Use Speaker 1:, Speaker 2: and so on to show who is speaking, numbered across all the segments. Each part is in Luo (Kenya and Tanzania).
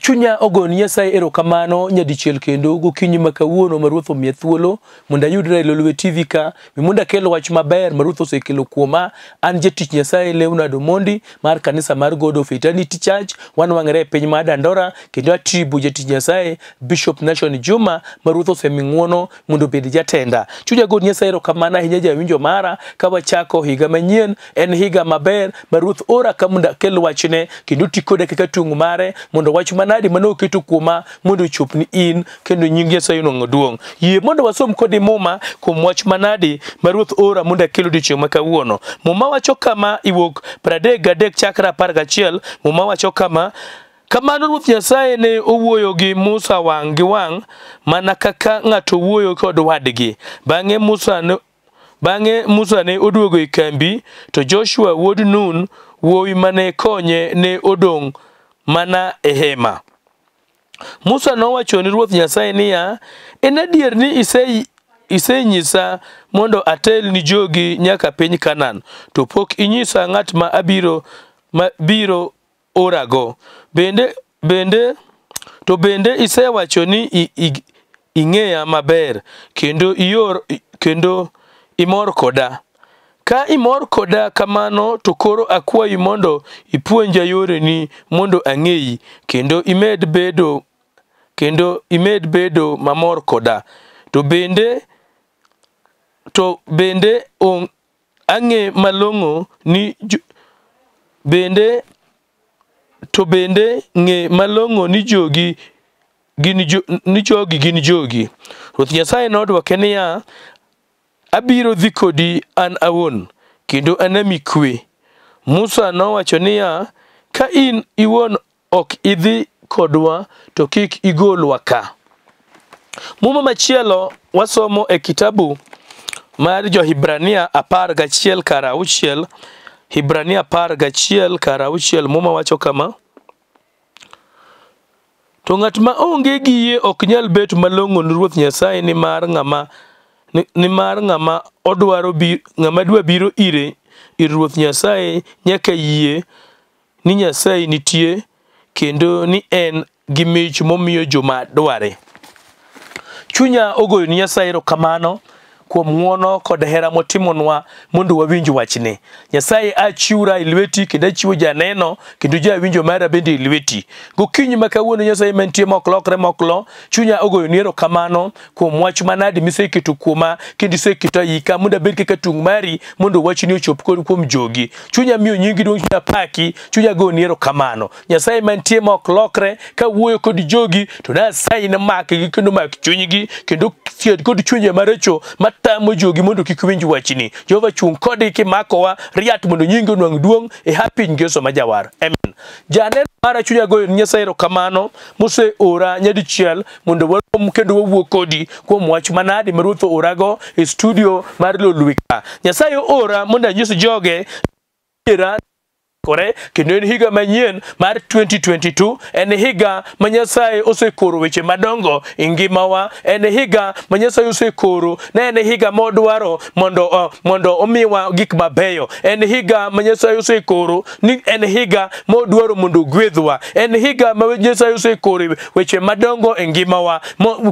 Speaker 1: Chunya ogoni Nyasaye erokamano nyadichiel kendo gokinyi ma kawuono ma Ruoth omiya thuolo mondo ayudra e Lolwe TV ka mondo akel wach maber ma Ruoth osekelo kuoma. An jatich Nyasaye Leonard Omondi mar kanisa mar God of Eternity Church, wanwang'ore e piny mar Dandora kendo atibo jatich Nyasaye Bishop Nation Juma ma Ruoth osemi ng'uono mondo obed jatenda. Chunya goni Nyasaye erokamano ahinya jawinjo mara ka wachako higa manyien, en higa maber ma Ruoth ora ka mondo akel wachne kendo ti koda kaka tung' mare mondo wach manadi mane oketo kuoma mondo ochopni in kendo nying Nyasaye onwang'o duong'. Yie mondo wasom kodi Muma kuom wach manadi ma Ruoth ora mondo akel odiechieng' ma kawuono. Muma wacho kama iwuok 33 chakre 11. Muma wacho kama: Kamano Ruoth Nyasaye ne owuoyo gi Musa wang' gi wang' mana kaka ng'ato wuoyo kod wadgi. Bang'e Musa ne oduogo e kambi, to Joshua wuod Nun, wuowi mane konye, ne odong' mana e hema. Musa nowacho ni Ruoth Nyasaye niya, En adier ni isenyisa mondo atel ni jogi nyaka piny Kanaan, to pok inyisa ng'at ma biro orago. Bende isewacho ni ing'eya maber kendo kendo imor koda. Ka imor koda kamano, to koro akwayi mondo ipuonja yoreni mondo ang'eyi, kendo imed bedo mamor koda. To bende ang'e malong'o ni ng'e malong'o ni jogi gin jogi. Ruoth Nyasaye nodwoke niya, Abiro dhi kodi an awuon, kendo anami kwe. Musa nowacho niya, Ka in iwuon ok idhi kodwa, to kik igolwa ka. Muma machielo wasomo e kitabu mar Jo-Hibrania 11 kar 6. Hibrania 11 kar 6 Muma wacho kama: To ng'at ma onge gi yie ok nyal bet malong'o ni Ruoth Nyasaye, nimar ng'ama dwa biro ir Ruoth Nyasaye nyaka yie ni Nyasaye nitie kendo ni en gi mich momiyo joma dware. Chunya ogoyo ni Nyasaye erokamano kuom ng'uono kod hera motimonwa mondo wawinj wachne. Nyasaye achiwra e lweti kendo achiwo janeno kendo jawinjo mara bende e lweti. Gokinyi ma kawuono Nyasaye mantie mok lokre mok lo, chunya ogoyo ni erokamano kuom wach manadi miseketo kuoma kendo iseketo ika mondo abed kaka tung' mari mondo wachni ochop kuom jogi. Chunya miyo nyingi duong', chunya paki, chunya goyo ni erokamano. Nyasaye mantie mok lokre kawuoyo kod jogi to Nyasaye nomakgi kendo mak chunygi kendo thiedh kod chunje maricho matamo jogi mondo kik winj wachni. Jehova chung' kodgi kimakowa riat mondo nyingi onwang' duong' e hapi Yesu ma jawar. Amen. Janeno mara chunya goyo ni Nyasaye erokamano moseora nyadichiel mondo warom kendo wawuo kodi kuom wach manadi ma Ruoth oorago e studio mar Lolwe ka. Nyasaye oora mondo anyis joge kore kendo en higa manyien mar 2022, en higa ma Nyasaye osekoro weche madongo e ngimawa, en higa ma Nyasaye osekoro ne en higa modwaro mondo omiwa gik mabeyo, en higa ma Nyasaye osekoro ni en higa modwaro mondo ogwedhwa, en higa ma Nyasaye osekoro weche madongo e ngimawa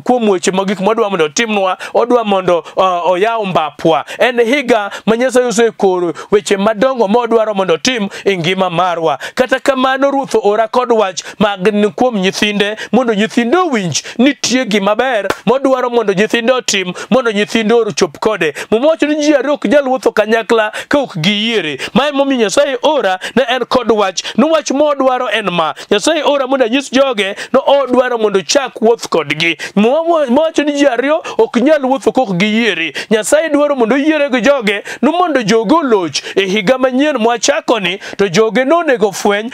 Speaker 1: kuom weche mag gik modwa mondo otimnwa, odwa mondo oyaw mbapwa, en higa ma Nyasaye osekoro weche madongo modwaro mondo otim ngima marwa. Kata kamano Ruoth ora kod wach mag kuom nyithinde mondo nyithinde owinj nitie gima ber modwaro mondo nyithinde otim mondo nyithinde ochop kode. Muma wacho ni ji ariyo ok nyal wuotho kanyakla ka ok giyiere. Ma emomiyo Nyasaye ora ne en kod wach, ni wach modwaro en ma. Nyasaye ora mondo anyis joge no odwaro mondo chak wuoth kodgi. Muma wacho ni ji ariyo ok nyal wuotho ka ok giyiere. Nyasaye dwaro mondo oyiere gi joge no mondo joge oloch e higa manyien mwachakoni, to joge nonego fweny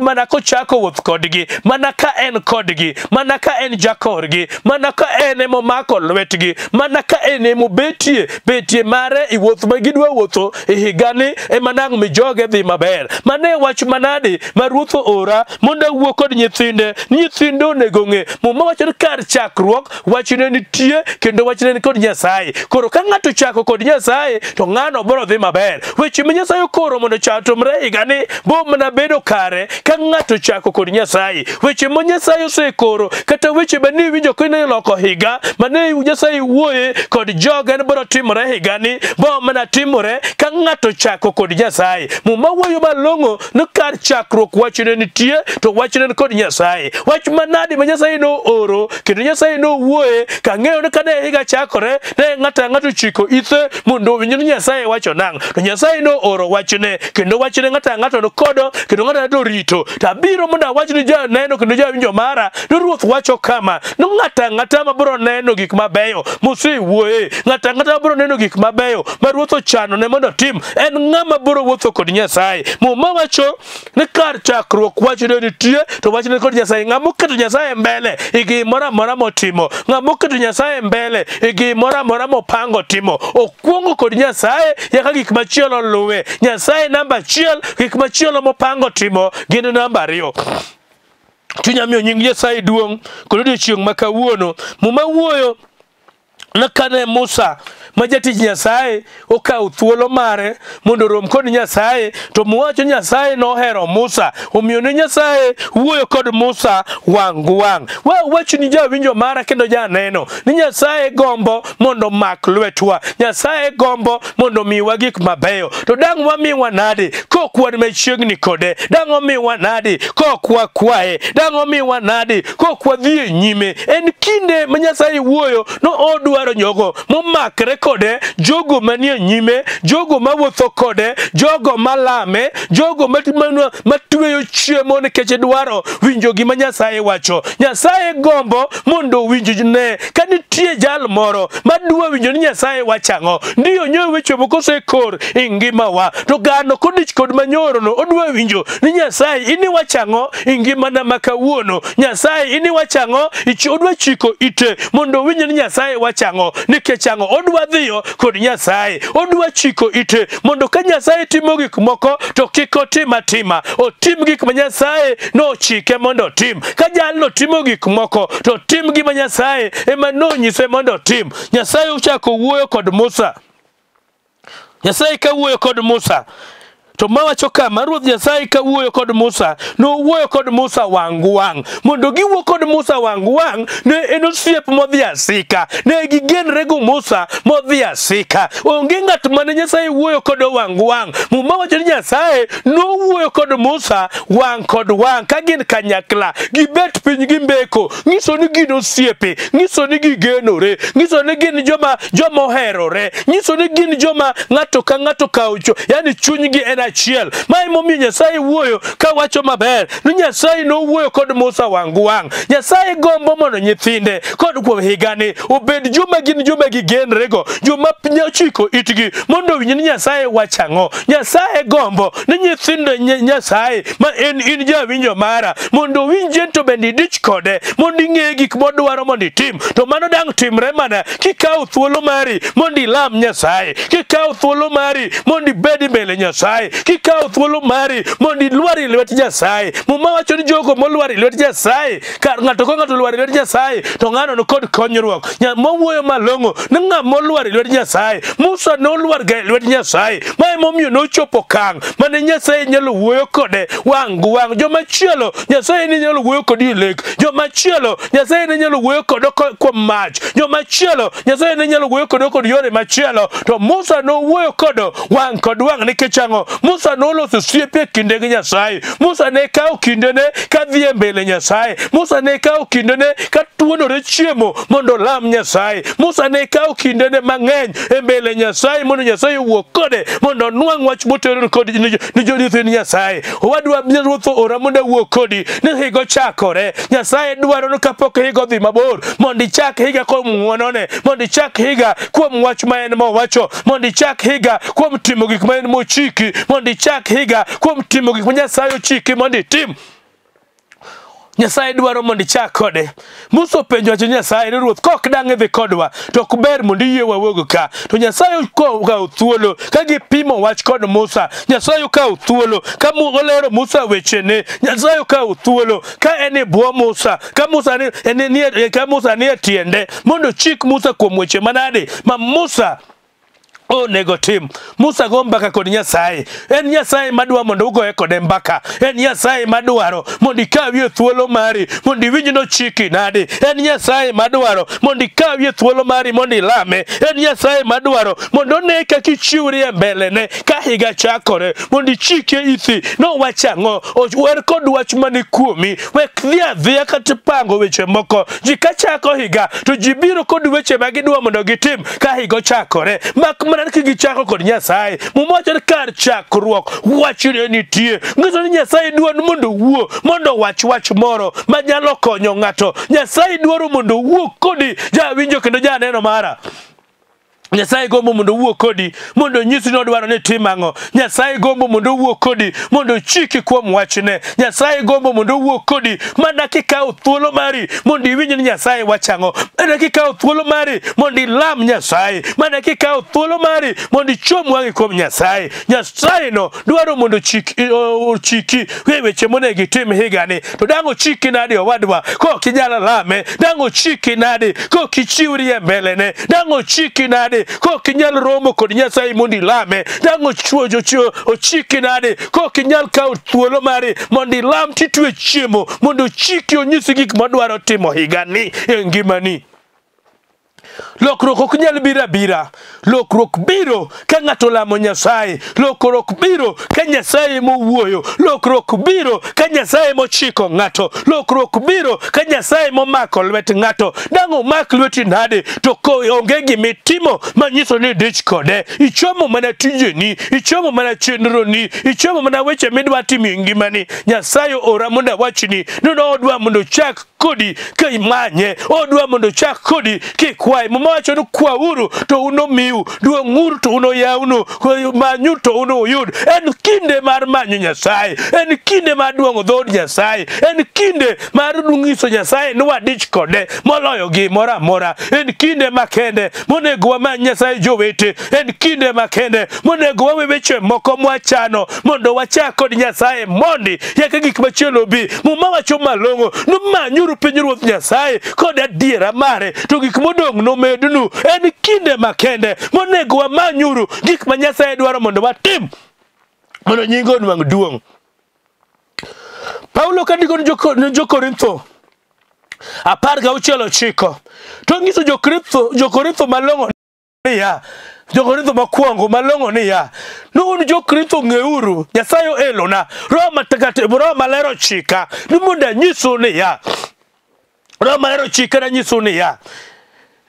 Speaker 1: mana kochako wuoth kodgi, mana ka en kodgi, mana ka en jakorgi, mana ka en emomako lwetgi, mana ka en emobetie betie mare e wuoth ma gidwa wuotho e higani ema nang' mi joge dhi maber. Mane wach manadi ma Ruoth oora mondo awuo kod nyithinde. Nyithinde onego ng'e. Muma wacho ni kar chakruok wachne nitie kendo wachne ni kod Nyasaye. Koro ka ng'ato chako kod Nyasaye to ng'ano biro dhi maber. Weche ma Nyasaye okoro mondo otimre higa higani bo mana bedo kare ka ng'ato chako kod Nyasaye. Weche ma Nyasaye osekoro kata weche mane iwinjo kane iloko higa mane Nyasaye wuoye kod joge ni biro timore higani bo mana timore ka ng'ato chako kod Nyasaye. Muma wuoyo malong'o ni kar chakruok wachne nitie to wachne ni kod Nyasaye. Wach manadi ma Nyasaye nooro kendo Nyasaye nowuoye kang'eyo ni kane higa chakore ne ng'ato ang'ato chiko ithe mondo owinj ni Nyasaye wacho nang'o. To Nyasaye nooro wachne kendo wachne ng'ato ang'ato nikodo kendo ng'ato ang'ato orito. To abiro mondo awach ni janeno kendo jawinjo mara ni Ruoth wacho kama ni ng'ato ang'ata mabiro neno gik mabeyo mosewuoye, ng'ato ang'ata mabiro neno gik mabeyo ma Ruoth ochano ne mondo otim en ng'ama biro wuotho kod Nyasaye. Muma wacho ni kar chakruok wachne nitie to wachne kod Nyasaye. Ng'ama oketo Nyasaye mbele e gimoro amora motimo, ng'ama oketo Nyasaye mbele e gimoro amora mopango timo, okuongo kod Nyasaye yaka gik machielo luwe. Nyasaye namba achiel, gik machielo mopango timo gin namba ariyo. Chunya miyo nying Nyasaye duong' kod odiechieng' ma kawuono. Muma wuoyo ni kane Musa ma jatich Nyasaye okawo thuolo mare mondo orom kod Nyasaye, to muwacho Nyasaye nohero Musa, omiyo ne Nyasaye wuoyo kod Musa wang' gi wang'. Wachni jawinjo mara kendo janeno ni Nyasaye gombo mondo omak lwetwa, Nyasaye gombo mondo omiwa gik mabeyo. To dang' wamiwa nadi kok wan machiegni kode? Dang' omiwa nadi kok wakwaye? Dang' omiwa nadi kok wadhi e nyime? En kinde ma Nyasaye wuoyo no odwaro jogo momakre kode, jogo manie nyime, jogo mawuotho kode, jogo malame, jogo matweyo chiemo nikech dwaro winjo gima Nyasaye wacho. Nyasaye gombo mondo owinj ne ka nitie jal moro madwa winjo ni Nyasaye wacho ang'o. Ndiyo nyoyo weche moko osekor e ngimawa, to gano kodich kod manyorono odwa winjo ni Nyasaye ini wacho ang'o e ngimana ma kawuono. Nyasaye ini wacho ang'o? Odwa chiko ite mondo owinj ni Nyasaye wacho ang'o. Nikech ang'o? Odwa dhiyo kod Nyasaye. Odwa chiko ite mondo ka Nyasaye timo gik moko to kik otim atima, otim gik ma Nyasaye nochike mondo otim. Ka jalno timo gik moko to otim gima Nyasaye ema nonyise mondo otim. Nyasaye ochako wuoyo kod Musa. Nyasaye ka wuoyo kod Musa to mawacho kama, Ruoth Nyasaye ka wuoyo kod Musa, nowuoyo kod Musa wang' gi wang'. Mondo giwuo kod Musa wang' gi wang', ne en osiep modhi asika. Ne gigenre go Musa modhi asika. Onge ng'at mane Nyasaye wuoyo kode wang' gi wang'. Muma wacho ni Nyasaye nowuoyo kod Musa wang' kod wang' ka gin kanyakla. Gibet piny gimbeko, nyiso ni gin osiepe, nyiso ni gigenore, nyiso ni gin joma oherore, nyiso ni gin joma ng'ato ka ng'ato kawo, yani chunygi en achiel. Ma emomiyo Nyasaye wuoyo kawacho maber ni Nyasaye nowuoyo kod Musa wang' gi wang'. Nyasaye gombo mondo nyithinde kod kuom higani obed joma gin joma gigenrego, joma chiko itgi mondo owinj ni Nyasaye wacho ang'o. Nyasaye gombo ni nyithindo Nyasaye ma en in jawinjo mara mondo owinj en to bende idich kode mondo ing'e gik modwaro mondo itim. To mano dang' timre mana kikawo thuolo mari mondo ilam Nyasaye, kikawo thuolo mari mondo ibed mbele Nyasaye, kikawo thuolo mari mondo ilwar e lwet Nyasaye. Muma wacho ni jogo molwar e lwet Nyasaye, kar ng'ato ka ng'ato olwar e lwet Nyasaye to ng'ano ni kod konyruok. Mawuoyo malong'o ni ng'ama molwar e lwet Nyasaye. Musa nolwar ga e lwet Nyasaye. Ma emomiyo nochopo okang' mane Nyasaye nyalo wuoyo kode wang' gi wang'. Jomachielo Nyasaye ne nyalo wuoyo kode e lek, jomachielo Nyasaye ne nyalo wuoyo kode kuom mach, jomachielo Nyasaye ne nyalo wuoyo kode kod yore machielo. To Musa nowuoyo kode wang' kod wang' nikech ang'o? Musa noloso osiep e kinde gi Nyasaye. Musa ne kawo kindene ka dhi e mbele Nyasaye. Musa ne kawo kindene ka tuonore chiemo mondo olam Nyasaye. Musa ne kawo kindene mang'eny e mbele Nyasaye mondo Nyasaye owuo kode mondo onwang' wach motero kod ni jonyithind Nyasaye. Owadwa Ruoth oora mondo awuo kodi ni higa ochakore. Nyasaye dwaro ni kapok higa odhi mabor mondo ichak higa kuom ng'wonone, mondo ichak higa kuom wach ma en mowacho, mondo ichak higa kuom timo gik ma en mochiki, mondo ichak higa kuom timo gik ma Nyasaye ochiki mondo itim. Nyasaye dwaro mondo ichak kode. Musa openjo wach Nyasaye ni Ruoth kok dang' idhi kodwa to ok ber mondo iyie wawuog ka. To Nyasaye okawo thuolo ka gipimo wach kod Musa. Nyasaye okawo thuolo ka olero Musa wechene. Nyasaye okawo thuolo ka en e bwo Musa, ka Musa ni ka Musa ni e tiende mondo ochik Musa kuom weche manade ma Musa Onego tim. Musa go mbaka kod Nyasaye. En Nyasaye madwa mondo ugoye kode mbaka. En Nyasaye madwaro mondo ikawie thuolo mari mondo iwinj nochiki nadi. En Nyasaye madwaro mondo ikawie thuolo mari mondo ilame. En Nyasaye madwaro mondo one kaka ichiwri e mbelene ka higa chakore mondo ichikie ithi. Nowach ang'o? Wer kod wach mani kuomi. Wek dhi adhiya kata pango weche moko. Ji kachako higa to ji biro kod weche ma gidwa mondo gitim ka higa ochakore. Mak mana ka gichako kod Nyasaye. Muma wacho ni kar chakruok wachne nitie. Nyiso ni Nyasaye dwaro mondo owuo, mondo owach wach moro manyalo konyo ng'ato. Nyasaye dwaro mondo owuo kodi jawinjo kendo janeno mara. Nyasaye gombo mondo owuo kodi mondo onyisi ni odwaro ni itim ang'o. Nyasaye gombo mondo owuo kodi mondo ochiki kuom wachne. Nyasaye gombo mondo owuo kodi mana kikawo thuolo mari mondo iwinj ni Nyasaye wacho ang'o. Mana kikawo thuolo mari mondo ilam Nyasaye. Mana kikawo thuolo mari mondo ichom wang'i kuom Nyasaye. Nyasaye no dwaro mondo ochiki e weche monego itim higani. To dang' ochiki nade owadwa kok inyal lame? Dang' ochiki nade kok ichiwri e mbelene? Dang' ochiki nade kok inyal romo kod Nyasaye mondo ilame? Dang' ochiki nade kok inyal kawo thuolo mari mondo ilam titwe chiemo mondo ochiki onyisi gik modwaro timo higani e ngimani? Lokruok ok nyal biro abira. Lokruok biro ka ng'ato lamo Nyasaye. Lokruok biro ka Nyasaye mowuoyo. Lokruok biro ka Nyasaye mochiko ng'ato. Lokruok biro ka Nyasaye momako lwet ng'ato. Dang' omak lweti nade to ko onge gimitimo manyiso ni idich kode. Ichomo mana tijeni, ichomo mana chenroni, ichomo mana weche midwa timo e ngimani. Nyasaye ora mondo awachni ni odwa mondo ochak kodi ka imanye, odwa mondo ochak kodi kikwaye. Muma wacho ni kwauru to unomiu, duong'uru to unoyawnu, manyu to unuyud. En kinde mar manyo Nyasaye, en kinde mar duong'o dhood Nyasaye, en kinde mar nyiso Nyasaye ni wadich kode moloyo gimoro amora. En kinde makende monego wamany Nyasaye jowete, en kinde makende monego wawe weche moko mwachano mondo wachak kod Nyasaye mondi yaka gik machielo obi. Muma wacho malong'o ni manyuru pinyruoth Nyasaye kod adiera mare to gik modong' nomednu. En kinde makende monego wamanyuru gik ma Nyasaye dwaro mondo watim mondo nyinge onwang' duong'. Paulo ka ndiko ne Jo-Korintho 16:9 to nyiso Jo-Korintho malong'o niya, Jo-Korintho mokwongo malong'o niya, ni un Jo-Korintho ng'euru, Nyasaye oelona, Roho Matakatifu, Roho Maler ochika ni mondo anyisu niya, Roho Maler ochika nanyisu niya,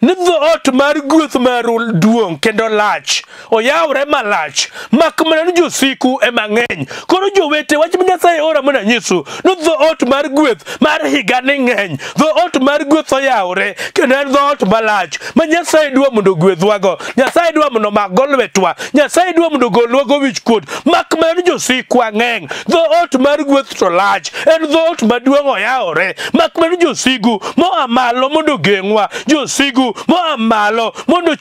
Speaker 1: ni dhoot mar gweth maru duong' kendo lach, oyawre malach, mak mana ni josiku ema ng'eny. Koro jowete, wach ma Nyasaye ora mondo anyisu, ni dhoot mar gweth mar higa ni ng'eny, dhoot mar gweth oyawre, kendo en dhoot malach, ma Nyasaye dwa mondo ogwedhwago. Nyasaye dwa mondo omakgo lwetwa, Nyasaye dwa mondo ogolwago wichkuot, mak mana ni josikwa ng'eny. Dhoot mar gweth to lach, en dhoot maduong' oyawre, mak mana ni josigu moa malo mondo ogeng'wa, josigu moa malo mondo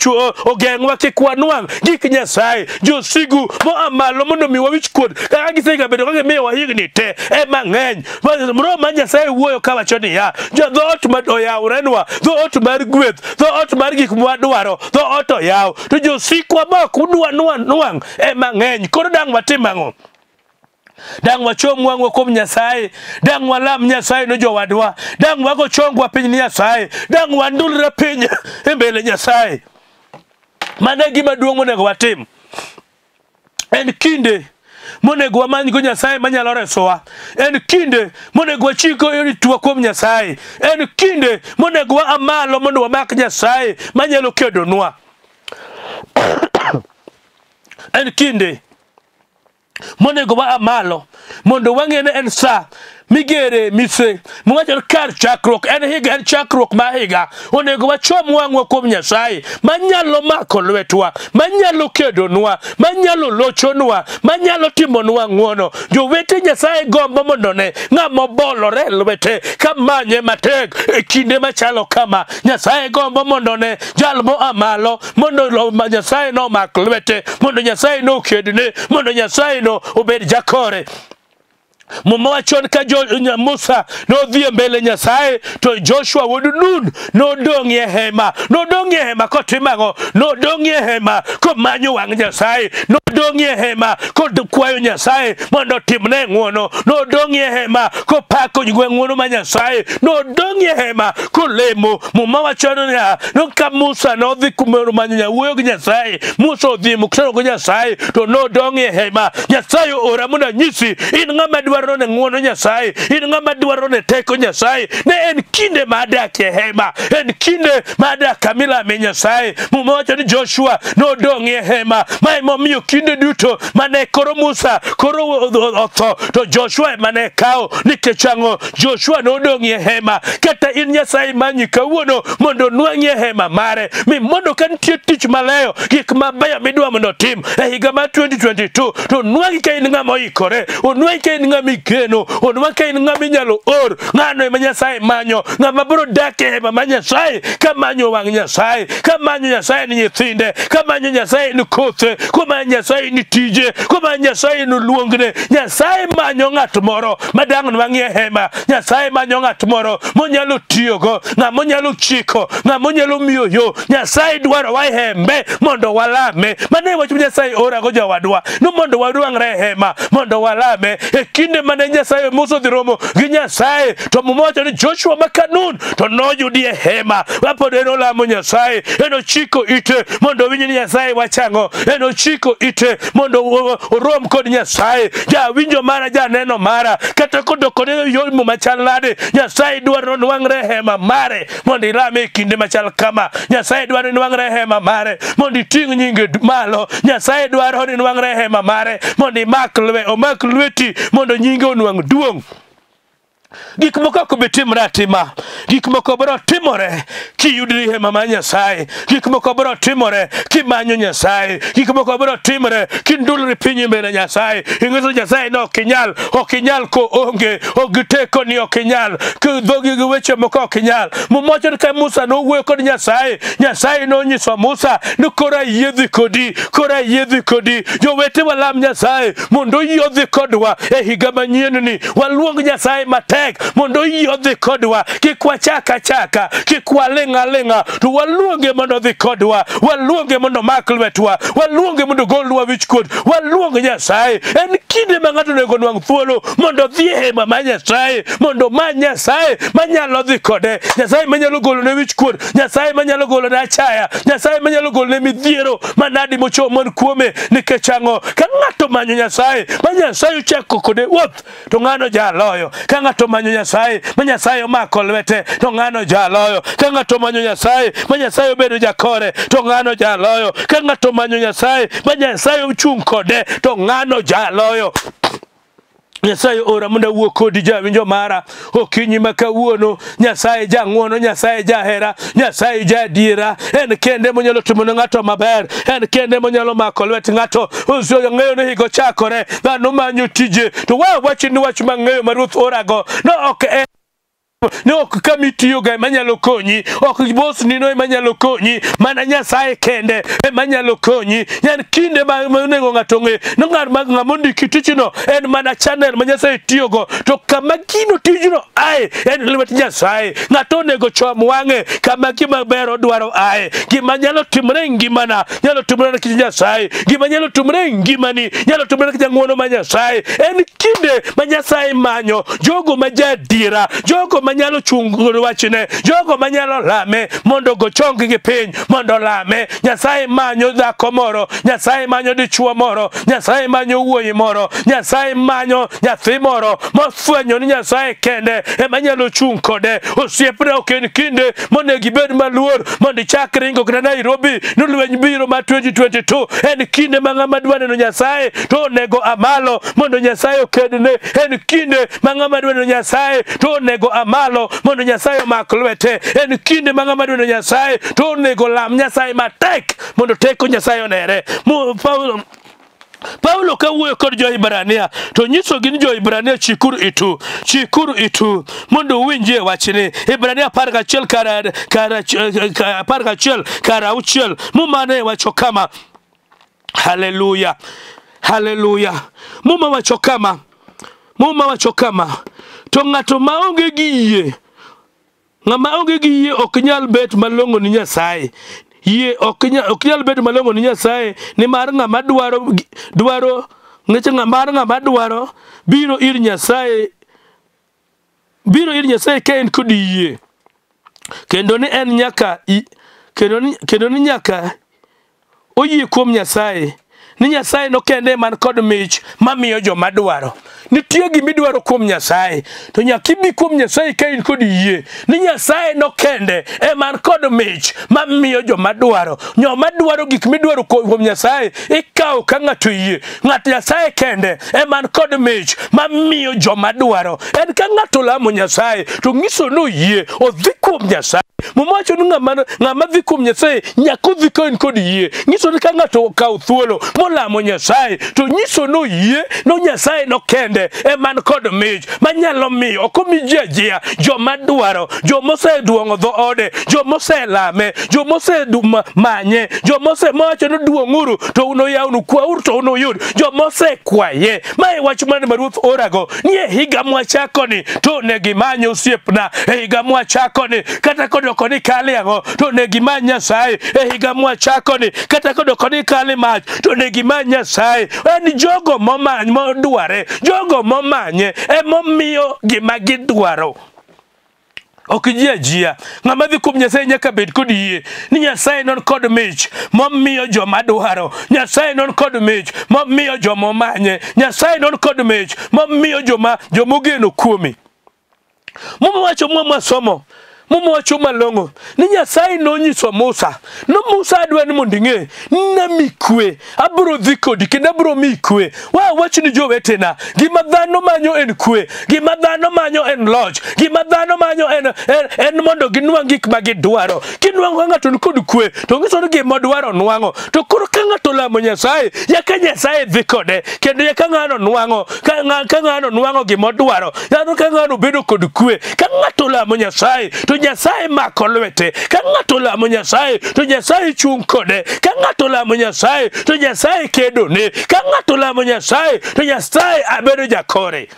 Speaker 1: ogeng'wa kik wanwang' gik Nyasaye, josigu moa malo mondo omiwa wichkuot kaka gisegabedo ka gimiyowa higni te ema ng'eny. Roho mar Nyasaye wuoyo kawacho niya, jo dhoot ma oyawrenwa, dhoot mar gweth, dhoot mar gik mwadwaro, dhoot oyaw, to josikwa ma ok udwa nwang' ema ng'eny. Koro dang' watim ang'o? Dang' wachom wang'wa kuom Nyasaye, dang' walam Nyasaye no jowadwa, dang' wago chongwa piny ni Nyasaye, dang' wandulre piny e mbele Nyasaye. Mano e gima duong' monego watim. En kinde monego wamanygo Nyasaye manyalo resowa. En kinde monego wachiko ritwa kuom Nyasaye. En kinde monego waa malo mondo wamak Nyasaye manyalo kedonwa. En kinde monego waa malo mondo wang'e ni en sa migere mise miwacho ni kar chakruok en higa, en chakruok mar higa. Onego wachom wang'wa kuom Nyasaye manyalo mako lwetwa, manyalo kedonwa, manyalo lochonwa, manyalo timonwa ng'wono. Jowete, Nyasaye gombo mondo ne ng'ama obolore e lwete kamanye matek e kinde machalo kama. Nyasaye gombo mondo ne jal moa malo mondo Nyasaye nomak lwete, mondo Nyasaye nokedne, mondo Nyasaye no obed jakore. Muma wacho ni ka Musa nodhi e mbele Nyasaye to Joshua wuod Nun nodong' e hema. Nodong' e hema kotimo ang'o? Nodong' e hema komanyo wang' Nyasaye. Nodong' e hema kokwayo Nyasaye mondo otimne ng'wono. Nodong' e hema kopako ng'wono ma Nyasaye. Nodong' e hema kolemo. Muma wacho niya, no ka Musa nodhi kumanyo wuoyo gi Nyasaye, Musa odhi e mkutano gi Nyasaye to nodong' e hema. Nyasaye oora mondo anyisi in ng'ama dwaro ne ng'wono Nyasaye, in ng'ama dwaro ne teko Nyasaye. Ne en kinde ma dak e hema, en kinde ma dak kamilame Nyasaye. Muma wacho ni Joshua nodong' e hema. Ma emomiyo kinde duto mane koro Musa koro otho to Joshua ema ne kawo. Nikech ang'o? Joshua nodong' e hema. Kata in Nyasaye manyi kawuono mondo onwang'i e hema mare, mi mondo ka nitie tich maleyo, gik mabeyo midwa mondo otim e higa mar 2022 to onwang'i ka in ng'ama oikore, onwang'i ka in ng'ama igeno, onwang'i ka in ng'ama inyalo or. Ng'ano ema Nyasaye manyo, ng'ama biro dak e hema mar Nyasaye kamanyo wang' Nyasaye, kamanyo Nyasaye ni nyithinde, kamanyo Nyasaye ni kothe, kamanyo Nyasaye ni tije, kamanyo Nyasaye ni luongne. Nyasaye manyo ng'at moro madang' nwang'i e hema. Nyasaye manyo ng'at moro monyalo tiyogo, ng'ama onyalo chiko, ng'ama onyalo miyo yo. Nyasaye dwarowa e hembe mondo walame. Mano e wach ma Nyasaye orago jowadwa, ni mondo warwang're e hema mondo walame. E kinde mane Nyasaye Musa odhi romo gi Nyasaye, to Muma wacho ni Joshua ma Kanun to noyudi e hema. Mapod en olamo Nyasaye, en ochiko ite mondo owinj ni Nyasaye wacho ang'o, en ochiko ite mondo orom kod Nyasaye. Jawinjo mara, janeno mara, kata kodokone yor muma chal nade, Nyasaye dwaro ni onwang're e hema mare mondo ilame e kinde machal kama. Nyasaye dwaro ni nwang're e hema mare mondo iting' nyinge malo. Nyasaye dwaro ni nwang're e hema mare mondo imak omak lweti mondo nyinge onwang' duong'. Gik moko ok bi timore atima. Gik moko biro timore kiyudri hema mar Nyasaye. Gik moko biro timore kimanyo Nyasaye. Gik moko biro timore kindulri piny mbele Nyasaye. Ing'iso Nyasaye ni ok inyal, ok inyal ko onge, ok giteko ni ok inyal, dhogi gi weche moko ok inyal. Muma wacho ni ka Musa nowuoyo kod Nyasaye, Nyasaye nonyiso Musa ni koro ayie dhi kodi, koro ayie dhi kodi. Jowete walam Nyasaye mondo oyie odhi kodwa e higa manyien ni. Waluong Nyasaye matek mondo oyie odhi kodwa, kik wachak achaka, kik waling' aling'a, to waluonge mondo odhi kodwa, waluonge mondo omak lwetwa, waluonge mondo ogolnwa wichkuot, waluong Nyasaye. En kinde ma ng'ato onego nwang' thuolo mondo odhi e hema mar Nyasaye, mondo omany Nyasaye manyalo dhi kode, Nyasaye manyalo golone wichkuot, Nyasaye manyalo golone achaya, Nyasaye manyalo golone midhiero manadi mochomon kuome. Nikech ang'o? Ka ng'ato omanyo Nyasaye, ma Nyasaye ochako kode wuoth, to ng'ano jaloyo. Ka ng'ato omanyo Nyasaye, ma Nyasaye omako lwete, to ng'ano jaloyo. Ka ng'ato omanyo Nyasaye, ma Nyasaye obedo jakore, to ng'ano jaloyo. Ka ng'ato omanyo Nyasaye, ma Nyasaye ochung' kode, to ng'ano jaloyo. Nyasaye ora mondo awuo kodi jawinjo mara okinyi ma kawuono. Nyasaye jang'wono, Nyasaye jahera, Nyasaye jaadiera. En kende monyalo timo ne ng'ato maber, en kende monyalo mako lwet ng'ato. Ng'eyo ni higa ochakore, dhano manyo tije, to wa wach ni wach mang'eyo ma Ruoth orago no ok en ni ok kama itiyoga ema nyalo konyi, ok bosni no ema nyalo konyi, mana Nyasaye kende ema nyalo konyi. En kinde ma onego ng'ato ong'e ni ng'ama ondiki tichno en mana channel ma Nyasaye tiyogo, to kama gino tijno ae en lwet Nyasaye. Ng'ato onego chom wang'e kama gima ber odwaro ae. Gima nyalo timore e ngimana nyalo timore nikech Nyasaye, gima nyalo timore e ngimani nyalo timore nikech ng'wono mar Nyasaye. En kinde ma Nyasaye manyo jogo ma jaadiera, jogo manyalo chung' wachne, jogo manyalo lame mondo ogo chong-gi piny mondo lame. Nyasaye manyo dhako moro, Nyasaye manyo dichuo moro, Nyasaye manyo wuoyi moro, Nyasaye manyo nyathi moro mofwenyo ni Nyasaye kende ema nyalo chung' kode. Osiepna, ok en kinde monego ibed maluor mondo ichak ringo kata Nairobi ni lweny biro mar 2022. En kinde ma ng'ama dwa neno Nyasaye to onego amalo mondo Nyasaye okedne. En kinde ma ng'ama dwa neno Nyasaye to onego amalo mondo Nyasaye omak lwete. En kinde ma ng'ama dwa neno Nyasaye to onego lam Nyasaye matek mondo teko Nyasaye onere. Paulo ka wuoyo kod jo-Hibrania to nyisogi ni jo-Hibrania chikuru itu, chikuru itu mondo uwinjie wachni. Hibrania 11 kar 11 kar 6 Muma ne wacho kama. Haleluya, haleluya. Muma wacho kama. Muma wacho kama, to ng'ato maonge gi yie, ng'ama onge gi yie ok nyal bet malong'o ni Nyasaye. Yie ok nyal bet malong'o ni Nyasaye, nimar ng'ama dwaro ng'ama dwaro biro ir Nyasaye, biro ir Nyasaye ka en kod yie, kendo ni en nyaka kendo ni nyaka oyie kuom Nyasaye, ni Nyasaye no kende man kod mich mamiyo joma dwaro. Nitie gimidwaro kuom Nyasaye, to nyaka ibi kuom Nyasaye ka in kod yie ni Nyasaye no kende eman kod mich mamiyo joma dwaro. Joma dwaro gik midwaro kuom Nyasaye ikawo ka ng'ato yie. Ng'at Nyasaye kende eman kod mich mamiyo joma dwaro. En ka ng'ato lamo Nyasaye to nyiso ni oyie, odhi kuom Nyasaye. Muma wacho ni ng'ama dhi kuom Nyasaye nyaka odhi ka en kod yie. Nyiso ni ka ng'ato okawo thuolo molamo Nyasaye to nyiso ni oyie no Nyasaye no kende eman kod mich manyalo miyo. Ok omi ji ajia joma dwaro, joma oseduong'o dho ode, joma oselame, joma osemanye, joma osewacho ni duong'uru to unoyawnu, kwauru to unuyud, joma osekwaye. Mae wach mane ma Ruoth orago ni e higa mwachakoni to onego imany osiepna, e higa mwachakoni kata kodoko ni kali ang'o to onego imany Nyasaye, e higa mwachakoni kata kodoko ni kali mach to onego imany Nyasaye. En jogo momany modware, jogo momanye emomiyo gima gidwaro. Ok ji ajia. Ng'ama dhi kuom Nyasaye nyaka bed kod yie ni Nyasaye non kod mich momiyo joma dwaro, Nyasaye non kod mich momiyo joma omanye, Nyasaye non kod mich momiyo joma ogeno kuome. Muma wacho mwasomo, Muma wacho malong'o ni Nyasaye nonyiso Musa, no Musa adwa ni mondo ing'e nami kwe, abiro dhi kodi kendo abiro miyi kwe. Wa wach ni jowetena, gima dhano manyo en kwe, gima dhano manyo en loch, gima dhano manyo en mondo ginwang' gik ma gidwaro. Kinwang'o ka ng'ato ni kod kwe to nyiso ni gima odwaro nwang'o. To koro ka ng'ato lamo Nyasaye, yaka Nyasaye dhi kode, kendo yaka ng'ano nwang'o, ka ng'ano nwang'o gima odwaro, ka ng'ano bedo kod kwe. Ka ng'ato lamo Nyasaye to Nyasaye mako lwete. Ka ng'ato lamo Nyasaye to Nyasaye chung' kode. Ka ng'ato lamo Nyasaye to Nyasaye kedone. Ka ng'ato lamo Nyasaye to Nyasaye abedo jakore.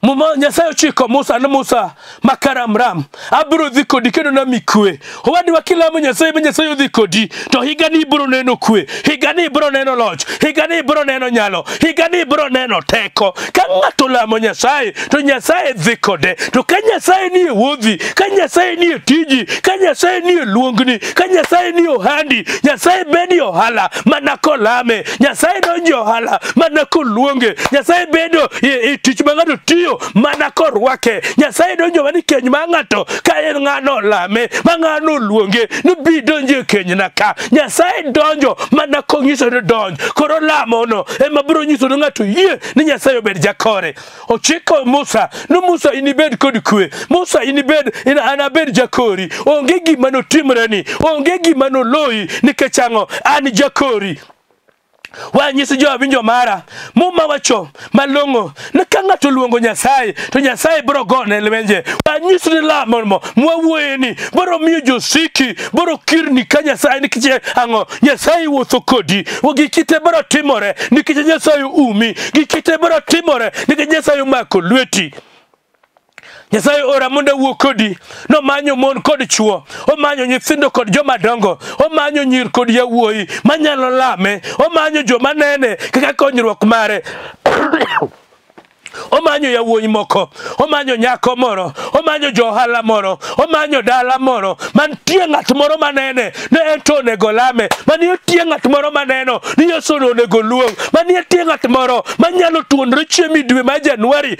Speaker 1: Muma Nyasaye ochiko Musa ni Musa makaramram, abiro dhi kodi kendo nami kwe. Owadwa kilamo Nyasaye ma Nyasaye odhi kodi to higani ibiro neno kwe, higani ibiro neno loch, higani ibiro neno nyalo, higani ibiro neno teko. Ka ng'ato lamo Nyasaye to Nyasaye dhi kode. To ka Nyasaye nie wuodhi, ka Nyasaye nie tiji, ka Nyasaye nie luongni, ka Nyasaye nie ohandi, Nyasaye bedo ohala mana kolame, Nyasaye donjo ohala mana koluonge, Nyasaye bedo e tich ma ng'ato tiyo mana korwake, Nyasaye donjo mana keny ma ng'ato ka en ng'ano lame, ma ng'ano luonge ni bi donjo e kenyna ka. Nyasaye donjo mana konyiso ni donj. Koro lamono ema biro nyiso ni ng'ato yie ni Nyasaye obed jakore. Ochiko Musa ni Musa inibed kod kwe, Musa inibed, anabed jakori, onge gima notimreni, onge gima noloyi, nikech ang'o? An jakori. Wanyiso jowinjo mara, Muma wacho malong'o ni ka ng'ato luongo Nyasaye to Nyasaye biro gone lwenje. Wanyiso ni lamo mo mwawuoye ni biro miyo josiki, biro kirni ka Nyasaye nikech ang'o? Nyasaye wuotho kodi. Gik te biro timore nikech Nyasaye umi, gik te biro timore nikech Nyasaye omako lweti. Nyasaye ora mondo awuo kodi. Nomanyo mon kod chuo, omanyo nyithindo kod joma dongo, omanyo nyir kod yawuoyi manyalo lame, omanyo joma nene kaka konyruok mare. Omanyo yawuoyi moko, omanyo nyako moro, omanyo johala moro, omanyo dala moro mantie ng'at moro manene ne en to onego lame, mantie ng'at moro maneno ni Yesu onego luong, mantie ng'at moro manyalo tuonore chiemo e dwe mar Januari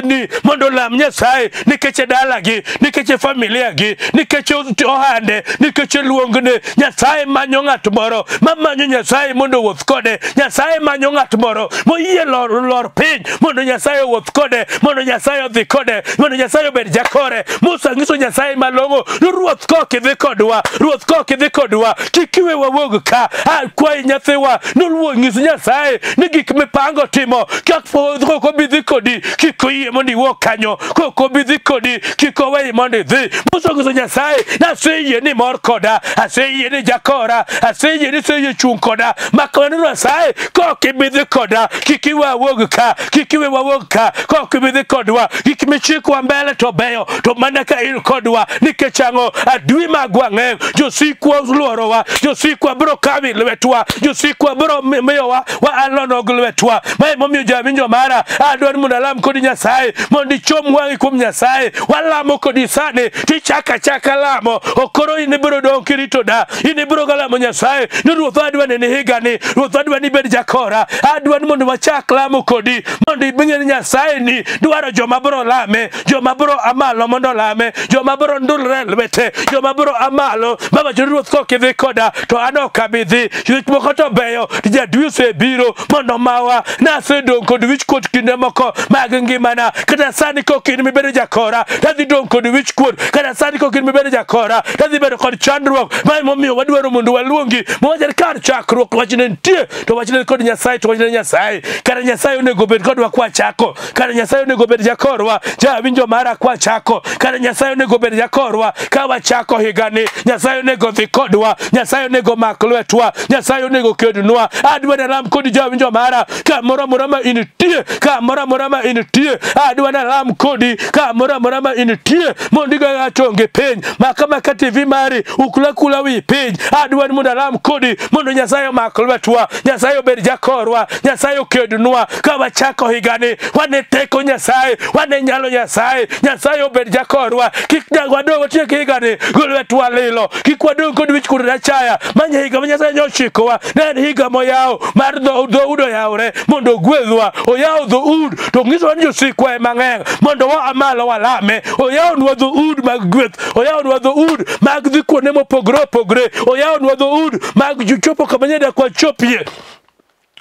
Speaker 1: ni mondo olam Nyasaye nikech dalagi, nikech familia gi, nikech ohande, nikech luongne. Nyasaye manyo ng'at moro mamanyo Nyasaye mondo owuoth kode. Nyasaye manyo ng'at moro moyie lor piny mondo Nyasaye Nyasaye owuoth kode, mondo Nyasaye odhi kode, mondo Nyasaye obed jakore. Musa nyiso Nyasaye malong'o ni ruoth kok idhi kodwa, ruoth kok idhi kodwa, kik iwe wawuog ka. Akwayi nyathiwa, noluwo nyis Nyasaye ni gik mipango timo, kok obi dhi kodi, kik oyie mondo iwuog kanyo, kok obi dhi kodi, kik oweyi mondo idhi. Musa onyiso Nyasaye, naseyie ni mor koda, aseyie ni jakora, aseyie ni iseyie chung' koda, mak mana Nyasaye kok ibi dhi koda, kik iwe awuog ka, kik iwe wawuog ka, kok ibi dhi kodwa, gik michikowa mbele to beyo, to mana ka in kodwa, nikech ang'o? Adui magwa ng'eny, josikwa oluorowa, josikwa biro kawi lwetwa, josikwa biro miyowa wa alono gi lwetwa. Ma emomiyo jawinjo mara, adwaro mondo alam kodi Nyasaye, mondo ichom wang'i kuom Nyasaye. Walamo kodi sani, tichako achaka lamo, okoro in ibiro dong' kirito da, in ibiro galamo Nyasaye ni ruoth adwa neni higani, ruoth adwa ni ibed jakora, adwa ni mondo wachak lamo kodi, mondo ing'e ni Nyasaye ni dwaro joma biro lame, joma biro amalo mondo lame, joma biro ndulre e lwete, joma biro amalo mawacho ni ruoth kok idhi koda to an ok abi dhi. Gik moko to beyo, to jadui osebiro mondo mawa, nasedong' kod wichkuot kinde moko mag ngimana, kata sani kok in mibedo jakora tadhi dong' kod wichkuot, kata sani kok in mibedo jakora tadhi bedo kod chandruok. Ma emomiyo wadwaro mondo waluongi, mawach ni kar chakruok wachne nitie, to wachne kod Nyasaye, to wachne Nyasaye. Kata Nyasaye onego bed kodwa kwachako, kata Nyasaye onego bed jakorwa, jawinjo mara kwachako, kata Nyasaye onego bed jakorwa ka wachako higani. Nyasaye onego dhi kodwa, Nyasaye onego mak lwetwa, Nyasaye onego kednwa. Adwa nalam kodi jawinjo mara, kamoro amora ma intie, kamoro amora ma intie, adwa nalam kodi kamoro amora ma intie, mondo igoya chonge piny, maka maka TV mari, ukula kula wi piny. Adwa ni mondo alam kodi, mondo Nyasaye omak lwetwa, Nyasaye obed jakorwa, Nyasaye okednwa ka wachako higani. Wane teko Nyasaye, wane nyalo Nyasaye, Nyasaye obed jakorwa. Kik wadong' watiek higani gi lwetwa lilo, kik wadong' kod wichkuot achaya. Manya higa ma Nyasaye nyochikowa, ne en higa moyawo mar dhoud oyawre mondo ogwedhwa. Oyawo dhoud to nyisowa ni josikwa ema ng'eny, mondo wa malo walame. Oyawnwa dhoud mag gweth, oyawnwa dhoud mag dhi kuonde mopogore opogore, oyawnwa dhoud mag chopo kama nyadak wachopie.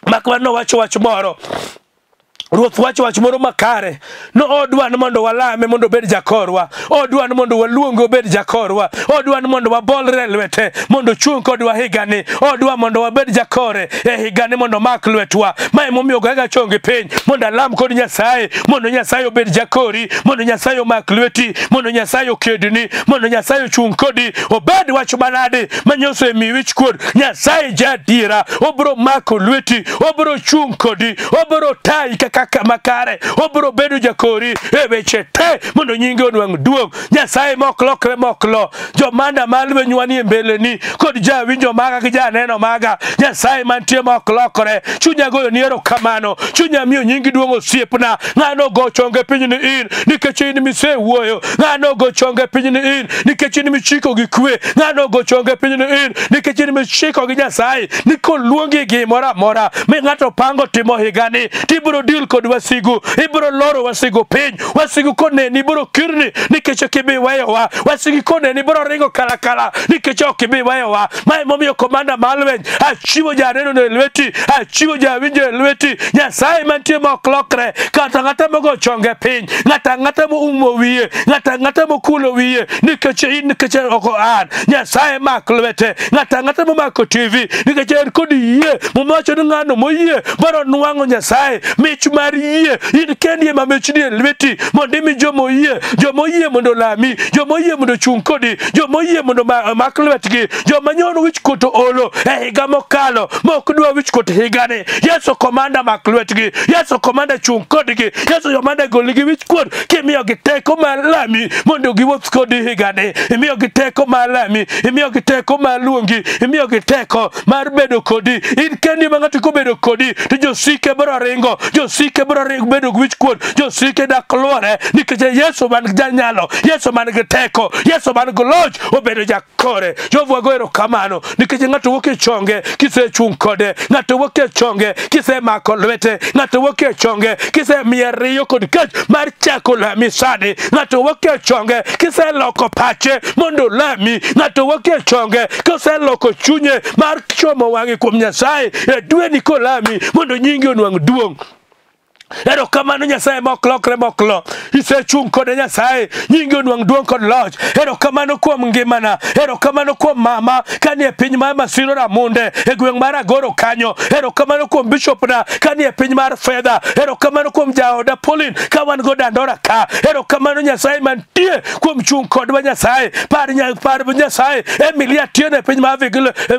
Speaker 1: Mak mana nowacho wach moro, Ruoth wacho wach moro makare, no odwa ni mondo walame mondo obed jakorwa, odwa ni mondo waluonge obed jakorwa, odwa ni mondo wabolre e lwete mondo ochung' kodwa higani, odwa mondo wabed jakore e higani mondo omak lwetwa. Ma emomiyo goyaga chonge piny mondo alam kod Nyasaye, mondo Nyasaye obed jakori, mondo Nyasaye omak lweti, mondo Nyasaye okedni, mondo Nyasaye ochung' kodi. Obed wach manade manyoso emiyi wichkuot, Nyasaye jaadiera, obiro mako lweti, obiro chung' kodi, obiro tayi kaka makare, obiro bedo jakori e weche te mondo nyinge onwang' duong'. Nyasaye mok lokre mok lo, jomanda mar lwenywa nie mbeleni kod jawinjo maga gi janeno maga, Nyasaye mantie mok lokre. Chunya goyo ni erokamano, chunya miyo nyingi duong' osiepna. Ng'ano go chonge piny ni in, nikech in misewuoyo. Ng'ano go chonge piny ni in, nikech in michiko gi kwe. Ng'ano go chonge piny ni in, nikech in michiko gi Nyasaye, ni koluongi gimoro amora mi ng'ato pango timo higani, tibiro deal kod wasigu, ibiro loro wasigu piny. Wasigu koneni ibiro kirni nikech ok ibi weyowa. Wasigu koneni ibiro ringo kalakala nikech ok ibi weyowa. Ma emomiyo komanda mar lweny, achiwo janeno e lweti, achiwo jawinjo e lweti. Nyasaye mantie ma ok lokre, kata ng'ata mogo chonge piny, ng'ata ang'ata moumo wiye, ng'ata ang'ata mokulo wiye, nikech in, nikech ok an. Nyasaye mak lwete, ng'ata ang'ata momako TV, nikech en kod yie, mowacho ni ng'ano moyie biro nwang'o Nyasaye mich mar yie. In kendi ema mich ni e lweti, mondo imi jomoyie, jomoyie mondo olami, jomoyie mondo ochung' kodi, jomoyie mondo omak lwetgi, joma nyono wichkuot olo e higa mokalo, mok dwa wichkuot higani. Yesu komanda mak lwetgi, Yesu komanda chung' kodgi, Yesu komanda golnigi wichkuot, kimiyogi teko mar lami mondo giwuoth kodi higani. Imiyogi teko mar lami, imiyogi teko mar luongi, imiyogi teko mar bedo kodi. In kendi ma ng'ato kobedo kodi to josike biro ringo, josike biro ringo bedo gi wichkuot, josike dak luore, nikech Yesu man gi janyalo, Yesu man gi teko, Yesu man gi loch obedo jakore. Jehova wago erokamano nikech ng'ato wuok e chonge kisechung' kode, ng'ato wuok e chonge kisemako lwete, ng'ato wuok e chonge kisemiye riyo kod kech mar chako lami sani, ng'ato wuok e chonge kiseloko pache mondo olami, ng'ato wuok e chonge kiseloko chunye mar chomo wang'e kuom Nyasaye e dweni kolami mondo nyingi onwang' duong'. Erokamano Nyasaye mok lokre mok lo. Isechung' kode Nyasaye, nyingi onwang' duong' kod loch. Erokamano kuom ngimana, erokamano kuom mama kanie piny mar Masiro Ramunde e gweng' mar Agoro kanyo. Erokamano kuom bishopna kanie piny mar Fedha. Erokamano kuom jaoda Pauline ka wan go Dandora ka. Erokamano Nyasaye mantie kuom chung' kodwa Nyasaye. Par Nyasaye Emilia Atieno e piny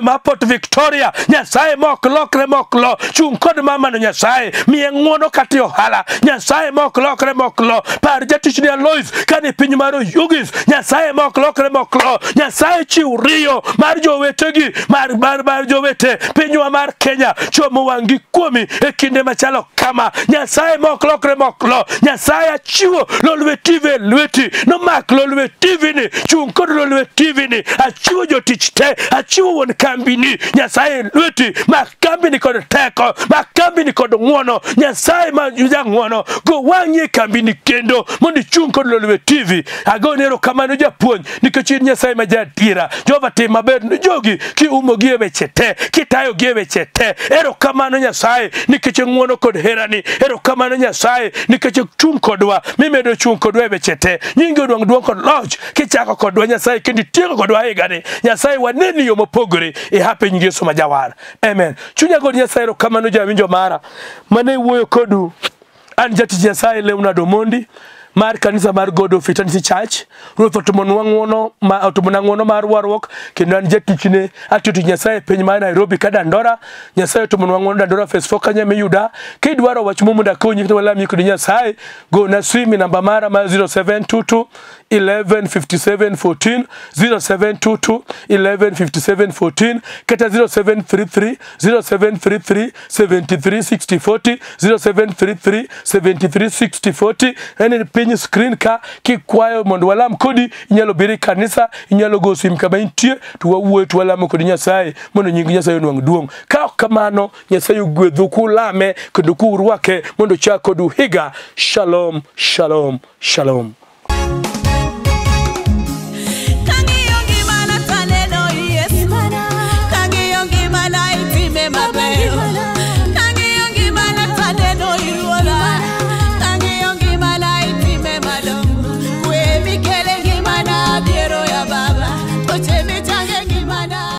Speaker 1: mar Port Victoria. Nyasaye mok lokre mok lo. Chung' kod mamano Nyasaye, miye ng'uono kata ohala. Nyasaye mok lokre mok lo. Par jatichni Alois kani piny mar Oyugis. Nyasaye mok lokre mok lo. Nyasaye chiw riyo mar jowetegi mar jowete pinywa mar Kenya. Chomo wang'gi kuomi e kinde machalo kama. Nyasaye mok lokre mok lo. Nyasaye achiwo Lolwe TV e lweti. Nomak Lolwe TV ni. Chung' kod Lolwe TV ni. Achiwo jotich te. Achiwo wuon kambi ni. Nyasaye lweti. Mak kambi ni kod teko. Mak kambi ni kod ng'uono. Nyasaye ma jang'uono go wang'i e kambi ni kendo mondo ichung' kod Lolwe TV. Agoni erokamano japuonj nikech in Nyasaye ma jaadiera. Jehova tim maber ne jogi kiumogi e weche te, kitayogi e weche te. Erokamano Nyasaye nikech ng'uono kod herani. Erokamano Nyasaye nikech chung' kodwa, mimedo chung' kodwa e weche te. Nyingi onwang' duong' kod loch kichako kodwa Nyasaye kendo itieko kodwa higani. Nyasaye waneni yo mopogore e hape nying Yesu ma jawar. Amen. Chunya god Nyasaye erokamano jawinjo mara mane wuoyo kodu. An jatich Nyasaye Leonard Omondi mar kanisa mar God of Eternity Church. Ruoth otimonwa ng'uono ma otimona ng'uono mar warruok kendo an jatichne atiyo tich Nyasaye e piny mar Nairobi ka Dandora. Nyasaye otimonwa ng'uono Dandora Phase 4 kanyo miyuda. Kidwaro wach mo mondo akonyi kata walami kod Nyasaye, gona simu namba mara mar 0722 11 57 14, 0722 11 57 14 kata 0733 0733 73 60 40, 0733 73 60 40. En piny screen ka kikwayo mondo walam kodi. Inyalo biro e kanisa, inyalo go sim kama intie to wawuoyo to walamo kod Nyasaye mondo nying Nyasaye onwang' duong'. Ka ok kamano, Nyasaye ogwedhu kulame kendo kurwake mondo ochak kodu higa. Shalom, shalom, shalom.